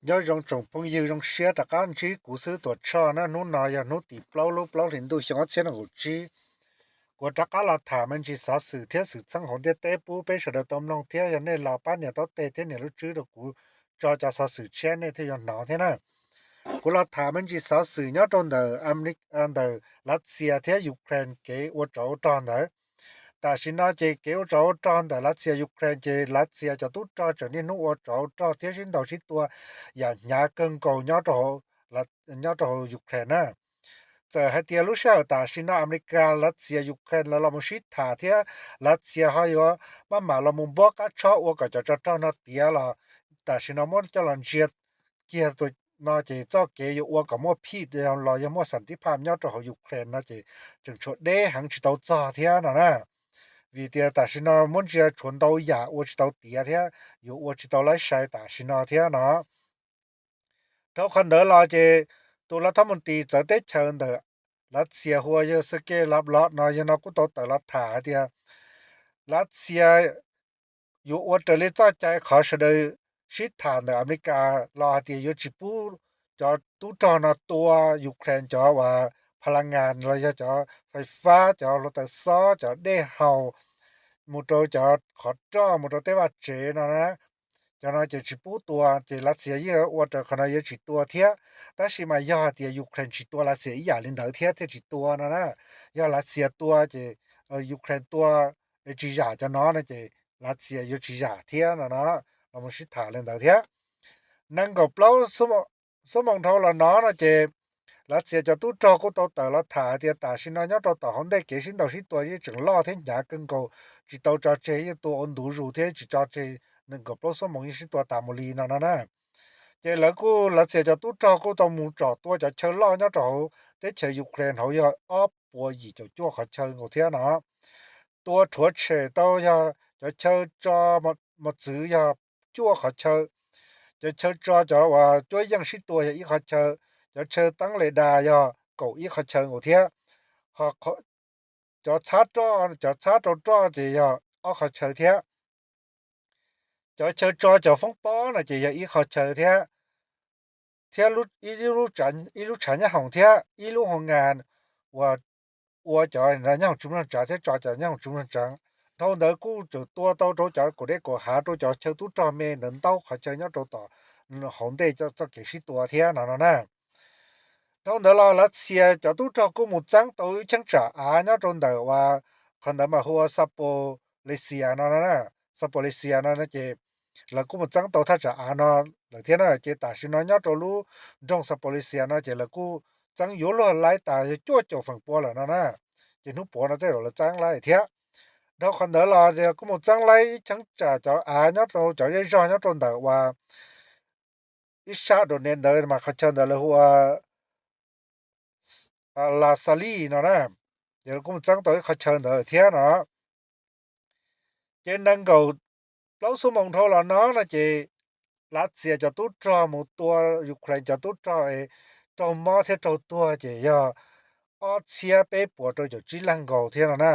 Nyob zoo tsoom phooj ywg, zoo siab rov qab ntsib kuv xwb Tuam Tshoj na. Hnub no yog hnub tim plaub lub plaub hlis ntuj xyoo ob txhiab nees nkaum tsib. Kuv rov qab los tham me ntsis xov xwm thiab xwm txheej hauv ntiaj teb pub peb sawv daws tau mloog thiab yog nej los pab nias taub teg thiab nias lub tswb rau kuv tso cov xov xwm tshiab nej thiaj yuav hnov thiab na. Kuv los tham me ntsis xov xwm nyob rau ntawm, ntawm Lav Xias thiab Ukraine kev ua tsov ua rog ntawd. Tam sim no ces kev ua tsov ua rog ntawm Lav Xias Ukraine ces Lav Xias cov tub rog tseem niaj hnub ua tsov ua rog thiab sib ntaus sib tua yam hnyav kawg nkaus nyob rau hauv Ukraine na. Txawm hais tias lub sij hawm tam sim no Amelikas, Lav Xias, Ukraine lawv los mus sib tham thiab Lav Xias ho yuav maj mam los mus npuab qab tshob ua kom cov tsov rog no tiav los tam sim no muab coj los ntsia kiag no ces txoj kev yuav ua kom muaj phij los yog muaj xas tib phaj nyob rau hauv Ukraine no ces tseem tshuav deb heev tsis tau txog thiab no na. Vim tias tam sim no muab ntsia tshuav ntau yam ua tsis tau tiav thiab yuav ua tsis tau laib sai tam sim no thiab no. Dhau qhov ntawd los ces tus lav thab mus tis txawv teb chaws ntawm Lav Xias hu ua yog Sergei Lavrov no yog no kuj tau tawm los tham hais tias Lav Xias yuav ua raws li txoj cai qhov sawv daws sib tham ntawm Amelikas los hais tias yuav tsis pub cov tub rog no tua Ukraine cov uas pha la ngas los yog cov fais fab, cov hluav taws xob, cov dej haus, mus rau cov qhov roj mus rau tej vaj tsev no na. Cov no ces tsis pub tua ces Lav Xias yeej ua raws qhov no yuav tsis tua thiab. Tab sis mas yog hais tias Ukraine tsis tua Lav Xias ib yam li ntawd thiab thiaj tsis tua no na. Yog Lav Xias tua ces Ukraine tua es tsis zam cov no no ces Lav Xias yuav tsis zam thiab no no. Los mus sib tham li ntawd thiab. Nees nkaum plaub xuab moos dhau los no no ces Lav Xias cov tub rog kuj tau tawm los tham hais tias tam sim no nyob rau tom hauv ntej kev sib ntaus sib tua yeej tseem loj thiab hnyav kawg nkaus, tsis tau tso tseg, yeej tua ua ntu zus thiab tsis tso tseg, nees nkaum plaub xuab moos yeej sib tua tas mus li no no na. Ces lawv kuj, Lav Xias cov tub rog kuj tau mus tsom tua cov chaw loj nyob rau hauv teb chaws Ukraine hauv yog ob puas yim caum cuaj qhov chaw nkaus thiab no. Tua rhuav tshem tau yog cov chaw tso mos txwv yog cuaj qhov chaw, cov chaw tso cov uas cuab yeej sib tua yog ib qhov chaw, cov chaw teeb le das yog kaum ib qhov chaw nkaus thiab. Ho cov txhab roj, cov txhab rau roj ces yog ob qhov chaw thiab. Cov chaw tso cov foob pob no ces yog ib qhov chaw thiab, thiab ib lub tshav nyab hoom thiab ib lub hoo ngas uas ua cov nyab hoom tsis muaj tsav thiab tso cov nyab hoom tsis muaj tsav. Dhau ntawd kuj tseem tua tau rau cov kaum dej kaum hav rau cov chaw tub rog me ntawd ntau qhov chaw nyob rau tom hauv ntej txoj kev sib tua thiab no no na. Dhau ntawd los Lav Xias cov tub rog kuj mus txeeb tau ib cheeb tsam av nyob rau ntawm uas qhov ntawd mas hu ua Zaporizhzhia no, Zaporizhzhia no ces lawv kuj mus txeeb tau thaj tsam av no lawm thiab na. Ces tam sim no nyob rau lub nroog Zaporizhzhia no ces lawv kuj txeeb yuav luag laib tas yog cuaj caum feem pua lawm no na. Ces hnub puav no tej zaum lawv txeeb laib thiab. Dhau qhov ntawd los kuj mus txeeb laib ib cheeb tsam cov av nyob rau cov zej zog nyob rau ntawm uas ib sab Donetsk ntawd mas qhov chaw ntawd lawv hu ua Las Xas Lis no na. Ces kuj mus txeeb tau ib qhov chaw ntawd thiab no. Ces nees nkaum plaub xuab moos dhau los no no ces Lav Xias cov tub rog mus tua Ukraine cov tub rog raug mob thiab raug tuag ces yog ob txhiab peb puas rau caum tsib leeg nkaus thiab no na.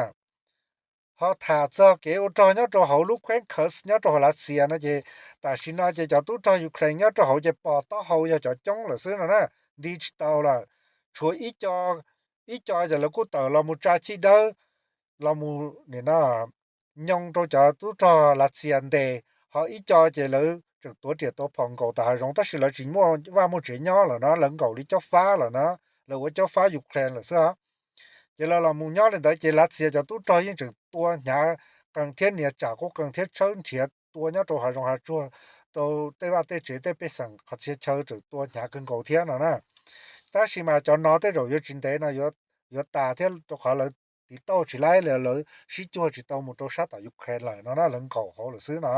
Ho tham txog kev ua rog nyob rau hauv lub kheeb Kursk nyob rau hauv Lav Xias no ces tam sim no ces cov tub rog Ukraine nyob rau hauv ces pos taub hau yog cov coob lawm xwb no na, nti tsis tau lawm. Tshuav ib co, ib co ces lawv kuj tawm los mus tsa chij dawb los mus nim no nyoo rau cov tub rog Lav Xias ntes, ho ib co ces lawv tseem tuav riam tuav phom nkaum tom hav zoov tab sis lawv tsis muaj vaj muaj tsev nyob lawm no, lawv nkaum li cob fab lawm no, lawv ua cob fab Ukraine lawm xwb os. Ces lawv los mus nyob li ntawd ces Lav Xias cov tub rog yeej tseem tua hnyav qees thiab nias tsam kuj qees thiab tshawb nrhiav tua nyob rau hav zoov hav tsuag, rau tej vaj tej tsev tej pej xeem qhov txhia chaw tseem tua hnyav kawg nkaus thiab no na. Tab sis mas cov no tej zaum yuav tsis ntev no yuav tas thiab rau qhov lawv tiv tauj tsis laib li, lawv sib cuag tsis tau mus rau sab tom Ukraine lawm no na, lawv nkaum hauv lawm xwb no.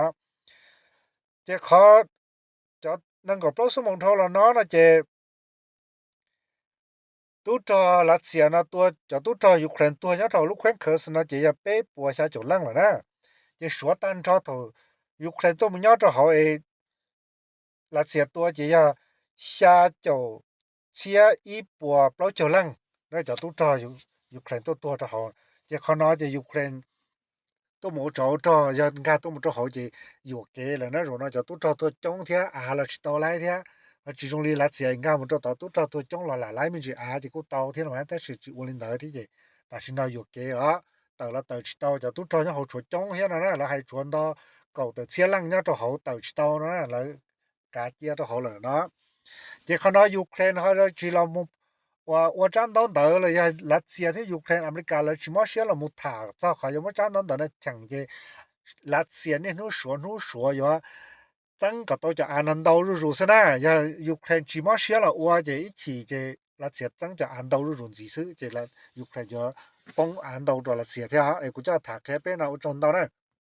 Ces qhov cov nees nkaum plaub xuab moos dhau los no no ces tub rog Lav Xias no tua cov tub rog Ukraine tuag nyob rau lub kheeb Kursk no ces yog peb puas xya caum leej lawm na. Ces suav tag nrho thaum Ukraine tuaj mus nyob rau hauv es Lav Xias tua ces yog xya caum txhiab ib puas plaub caug leej, cov tub rog Ukraine tuaj tuag rau hauv. Ces qhov no ces Ukraine tuaj mus ua tsov ua rog, yog nkag tuaj mus rau hauv ces yuam kev lawm na, zaum no cov tub rog tuaj coob thiab av los tsis tau laib thiab. Tsis zoo li Lav Xias nkag mus rau tom tub rog tuag coob los lam laib me ntsis av ces kuj tau thiab no, tab sis tsis ua li ntawd thiab ces tam sim no yuam kev os, tawm los tawm tsis tau, cov tub rog nyob hauv tshuav coob thiab no na, lawv hais tshuav nto kaum tawm txhiab leej nyob rau hauv tawm tsis tau no na, lawv kav cia rau hauv lawm no. Ces qhov no Ukraine ho tsis los mus ua tsab ntaub ntawv los yog Lav Xias thiab Ukraine, Amelikas lawv tsis mob siab los mus tham txog qhov yuav muab tsab ntaub ntawv no cheem ces Lav Xias niaj hnub suav hnub suav yuav txeeb kom tau cov av no ntau zuj zus xwb na. Yog Ukraine tsis mob siab los ua ces ib chim ces Lav Xias txeeb cov av ntau zuj zus ntxiv xwb ces Ukraine yuav poob av ntau rau Lav Xias thiab. Es kuv coj tham qhia peb no ua tsaug ntau na.